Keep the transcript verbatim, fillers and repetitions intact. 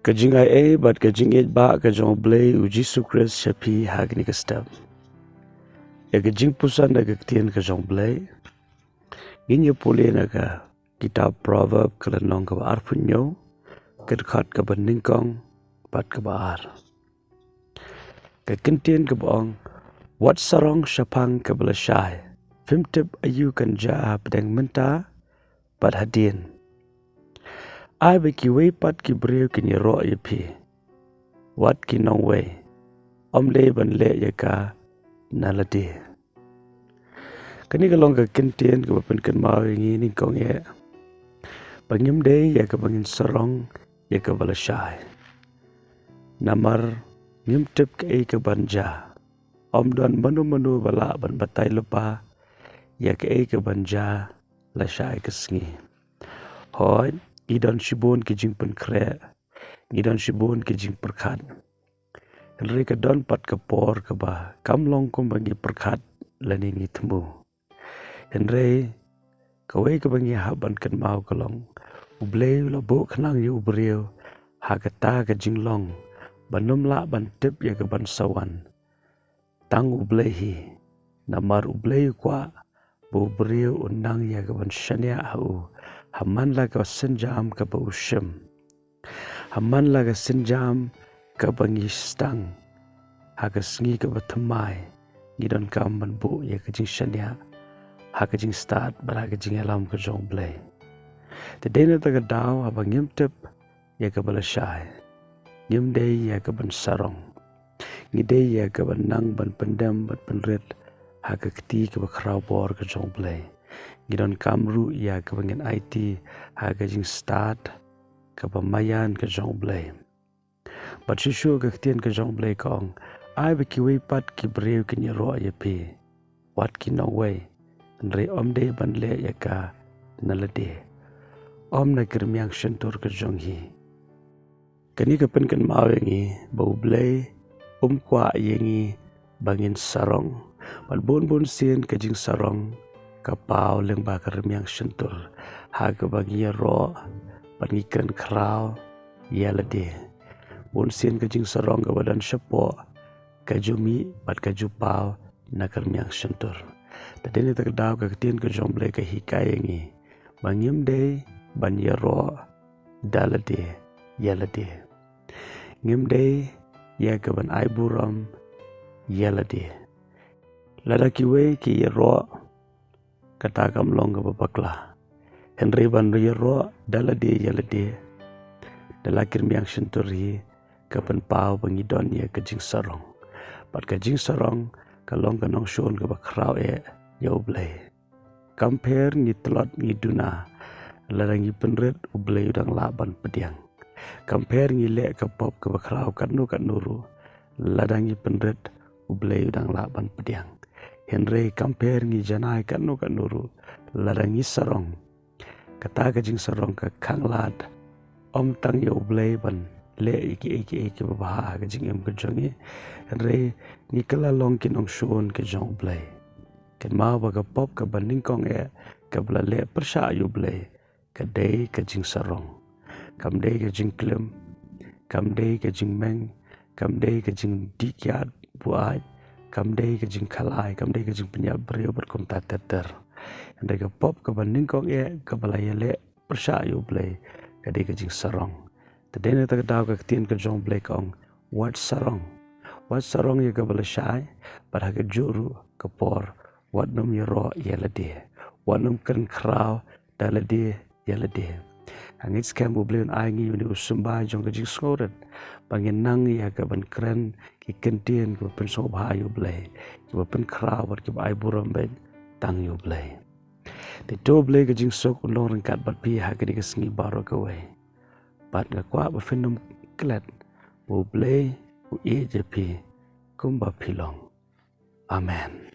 Ka jingaiei bad ka jingïeit ba ka jong U Blei U Jisu Khrist sha phi ha kane ka step. Ïa ka jingpuson da ka ktien ka jong U Blei, ngin ïa pule na ka kitab Proverb ka lynnong kaba arphew hynñiew, ka dkhot kaba nyngkong bad kaba ar. Ka ktien kaba ong, wat sarong shaphang kaba lashai, phim tip aïu kan jia hapdeng mynta bad hadien. Ai ba kiwei pat ki briew kin ïaroh ïa phi, wat ki nongwei, ym dei ban leh ïa ka na lade. Kane ka long ka ktien kaba pynkynmaw ïa ngi nyngkong eh ba ngim dei ïa kaba ngin sarong ïa kaba lashai. Namar ngim tip kaei kaban jia. Ym don mano mano ba lah ban batai lypa ïa kaei kaban jia lashai ka sngi. Hooid, ngi don shibun ki jingpynkhreh, ngi don shibun ki jingpyrkhat. Hynrei ka don pat ka por kaba kam long kumba ngi pyrkhat lane ngi thmu. Hynrei kawei kaba ngi hap ban kynmaw ka long, U Blei u la buh khnang ïa u briew ha kata ka jinglong ba ym lah ban tip ïa kaban sa wan. Tang U Blei hi, namar U Blei u kwah ba u briew un nang ïa kaban shaniah ha u, ha man la ka sienjam kaba u shim, ha man la ka sienjam kaba ngi sdang, ha ka sngi kaba thymmai ngi donkam ban buh ïa ka jingshaniah ha ka jingstad bad ha ka jingïalam ka jong U Blei. Te dei na kata ka daw haba ngim tip ïa kaba lashai, ngim dei ïa kaban sarong. Ngi dei ïa kaban nang ban pyndem bad pynrit ha ka kti kaba khraw bor ka jong U Blei. Ngi donkam ruh ïa kaba ngin aiti ha ka jingstad kaba maïan ka jong U Blei. Bad shuh shuh ka ktien ka jong U Blei ka ong, ai ba kiwei pat ki briew kin ïaroh ïa phi, wat ki nongwei, hynrei ym dei ban leh ïa ka na lade, ym na ki rmiang shyntur ka jong hi. Kane ka pynkynmaw ïa ngi ba U Blei um kwah ïa ngi ba ngin sarong. Bad bun bun sien ka jingsarong ka paw lyngba ka rmiang shyntur, ha kaba ngi ïaroh bad ngi kren khraw ïa lade. Bun sien ka jingsarong kaba don shapoh ka ju mih bad ka ju paw na ka rmiang shyntur. Te dei na kata ka daw ka ktien ka jong U Blei ka hikai ïa ngi ba ngim dei ban ïaroh da lade ïa lade. Ngim dei ïa kaban ai burom ïa lade. Lada kiwei ki ïaroh, kata kam long kaba bakla. Hynrei ban ïaroh da lade ïa lade, da la ki rmiang shyntur hi, ka pynpaw ba ngi don ïa ka jingsarong. Bad ka jingsarong ka long ka nongshun kaba khraw eh ïa U Blei. Kam pher ngi tlot ngi duna, lada ngi pynrit U Blei u dang lah ban pdiang. Kam pher ngi leh ka pop kaba khraw katno katno ruh, lada ngi pynrit U Blei u dang lah ban pdiang. Hynrei kam pher ngi janai katno katno ruh, lada ngi sarong, kata ka jingsarong ka khanglad ym tang ïa U Blei ban leh ïa kiei kiei kiba bha ha ka jingim ka jong ngi. Hynrei ngi kylla long ki nongshun ka jong U Blei. Kynmaw ba ka pop kaba nyngkong eh kaba la leh pyrshah ïa U Blei ka dei ka jingsarong. Kam dei ka jingklim, kam dei ka jingmeng, kam dei ka jingdih kiad buaid, kam dei ka jingkhalai, kam dei ka jingpynïap briew bad kumta ter ter. Hynrei ka pop kaba nyngkong eh kaba la ïaleh pyrshah ïa U Blei ka dei ka jingsarong. Te dei na kata ka daw ka ktien ka jong U Blei ka ong, wat sarong. Wat sarong ïa kaba lashai, bad ha kajuh ruh ka por wat nym ïaroh ïa lade. Wat nym kren khraw da lade ïa lade. Nga ngeit skhem U Blei un ai ngi une u symbai jong ka jingsngewrit ba ngin nang ïa kaban kren ki kyntien kiba pynsngewbha ïa U Blei, kiba pynkhraw bad kiba ai burom beit tang ïa U Blei. Te to U Blei ka jingsuk un long ryngkat bad phi ha kane ka sngi baroh kawei. Bad nga kwah ba phin nym klet ba U Blei u ïeit ïa phi kumba phi long. Amen.